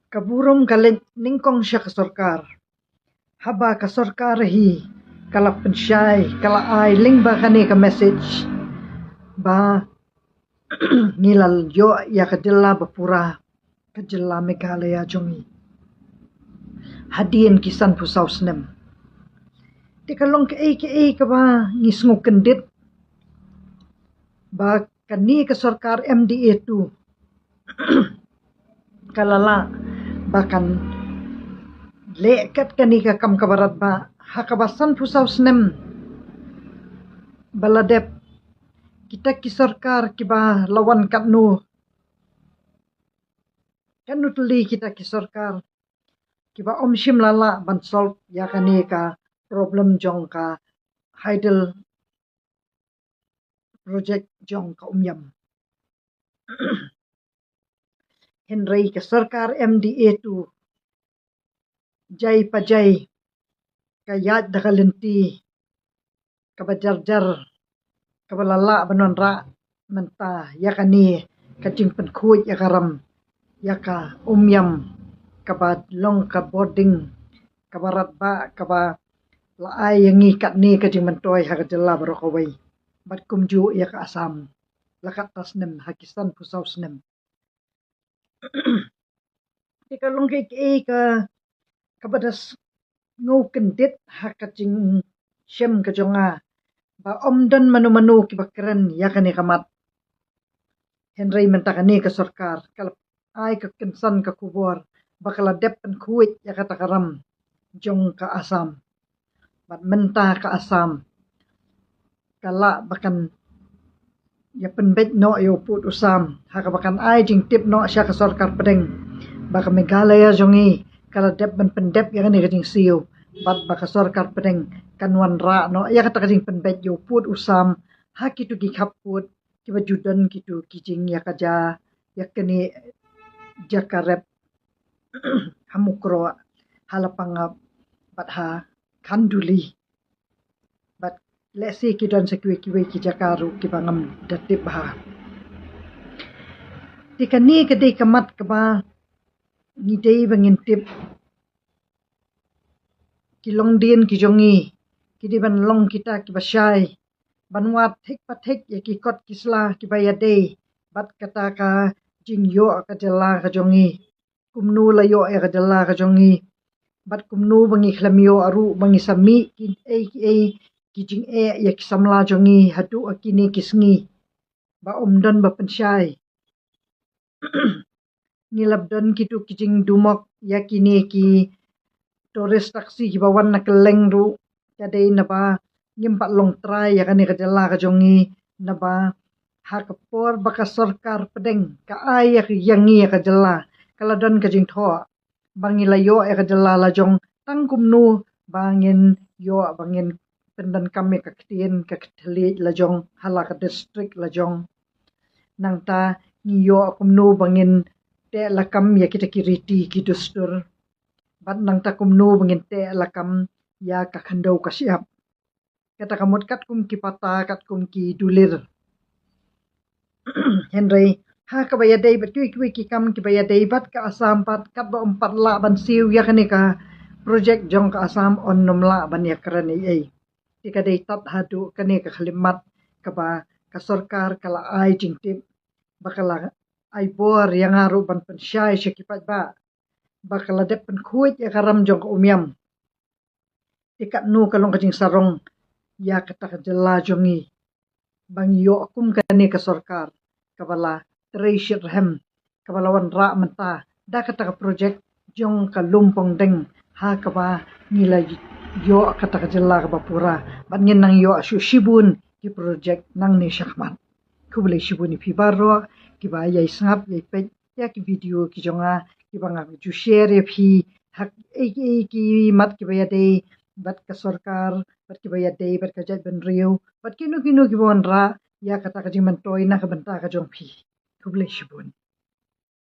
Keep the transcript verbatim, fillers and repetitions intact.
Ka burom ka leit nyngkong sha ka sorkar. Haba ka sorkar hi ka la pynshai, ka la ai lyngba kane ka message ba ngi la ïoh ïa ka jylla ba pura, ka jylla Meghalaya jong ngi, hadien ki sanphew saw snem. Te ka long kaei kaei kaba ngi sngewkyndit ba kane ka sorkar M D A two ka la lah ba kan leh kat kane ka kam kaba radbah ha kaba sanphew saw snem ba la dep. Kita ki sorkar kiba la wan katno, katno tylli kita ki sorkar kiba ym shym la lah ban solve ïa kane ka problem jong ka hydel project jong ka Umiam. Hynrei ka sorkar M D A two jai pa jai ka ïaid da ka lynti kaba jar jar, kaba la lah ban wanrah mynta ïa kane ka jingpynkhuid ïa ka ram, ïa ka Umiam, kaba long ka bording kaba radbah, kaba la ai ïa ngi katne ka jingmyntoi ha ka jylla baroh kawei, bad kumjuh ïa ka Assam, la katto snem ha ki sanphew saw snem. Te ka long kaei kaei ka, kaba da sngewkyndit ha ka jingshem ka jong nga ba ym don mano mano kiba kren ïa kane ka mat. Hynrei mynta kane ka sorkar ka la ai ka kynsan ka khubor ba ka la dep pynkhuid ïa kata ka ram jong ka Assam. Bad mynta ka Assam ka lah ba kan ïa pynbeit noh ïa u pud u sam, ha kaba kan ai jingtip noh sha ka sorkar pdeng ba ka Meghalaya jong ngi ka la dep ban pyndep ïa kane ka jingsiew, bad ba ka sorkar pdeng kan wanrah noh ïa kata ka jingpynbeit ïa u pud u sam ha kito ki khappud kiba ju don kito ki jingïakajia ïa kane jaka rep ha Mukroh, ha Lapangap, bad ha Khanduli, bad lehse ki don sa kiwei kiwei ki jaka ruh kiba ngam da tip bha. Te kane ka dei ka mat kaba ngi dei ba ngin tip, ki longdien ki jong ngi ki dei ban long kita kiba shai ban wad thik pa thik ïa ki kot ki sla kiba ïadei bad kata ka jingïoh ka jylla ka jong ngi. Kumno la ïoh ïa ka jylla ka jong ngi, bad kumno ba ngi khlem ïoh ruh ba ngi sa mih kiei kiei ki jingeh ïa ki samla jong ngi haduh ha kine ki sngi ba ym don ba pynshai. Ngi la don kito ki jingdumok ïa kine ki tourist taxi kiba wan na kylleng ruh, ka dei naba ngim pat long trai ïa kane ka jylla ka jong ngi, naba ha ka por ba ka sorkar pdeng ka ai ïa ka, ïa ngi ïa ka jylla, ka la don ka jingthoh ba ngi la ïoh ïa ka jylla la jong tang kumno ba ngin ïoh, ba ngin pyndonkam ïa ka ktien ka thylliej la jong ha la ka district la jong. Nangta ngi ïoh kumno ba ngin teh lakam ïa kita ki riti ki dustur, bad nangta kumno ba ngin teh lakam ïa ka khyndew ka shyiap. Kata ka mut katkum ki pata, katkum ki dulir. Hynrei ha kaba ïadei bad kiwei kiwei ki kam kiba ïadei bad ka Assam pat, katba ym pat lah ban siew ïa kane ka project jong ka Assam, yn ym lah ban ïakren ei ei. Te ka dei tad haduh kane ka khyllipmat kaba ka sorkar ka la ai jingtip, ba ka la ai bor ïa nga ruh ban pynshai sha ki paidbah ba ka la dep pynkhuid ïa ka ram jong ka Umiam. Te katno ka long ka jingsarong ïa kata ka jylla jong ngi ba ngi ïoh kum kane ka sorkar kaba la trei shitrhem, kaba la wanrah mynta da kata ka project jong ka Lumpongdeng, ha kaba ngi la ïoh kata ka jylla kaba pura, bad ngin nang ïoh shuh shibun ki project nangne shakhmat. Khublei shibun ïa phi baroh kiba ïai sngap ïai peit ïa ki video ki jong nga kiba nga ju share ïa phi ha kiei kiei ki mat kiba ïadei bad ka sorkar, bad kiba ïadei bad ka jaitbynriew, bad kino kino kiba wanrah ïa kata ka jingmyntoi na ka bynta ka jong phi. Khublei shibun.